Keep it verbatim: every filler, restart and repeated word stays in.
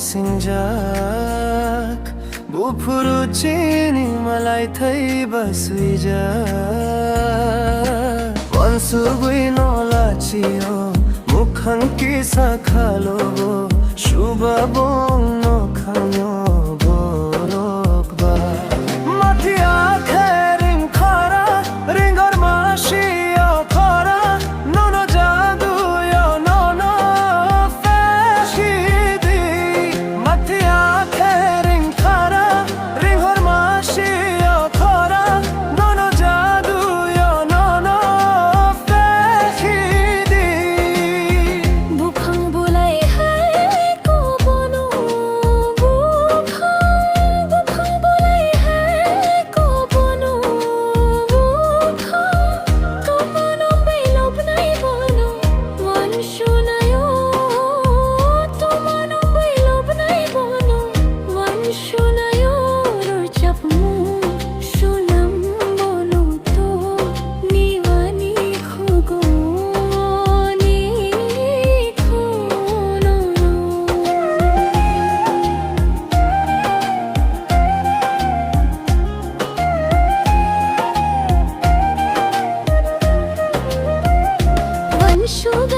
Singjak, buphuru chini malai thai ba swijak. Wansugwi no lachio, mukhang kisa khalogo, suba bong no khanyo borok ba. Mathia khe ring khara, ringor masi o khara, nono jadu yo nono phekhidi. Mathia khe ring khara, ringor masi o khara, nono jadu yo nono phekhidi. Bukhang bulai hai ko bono, bukhang, bukhang bulai hai ko bono, bukhang. Tomano belobnai bono, wansunayo. Tomano belobnai bono, wansunayo. Rwchapmung sunam bono to, niwani khugoni khono. Wansuk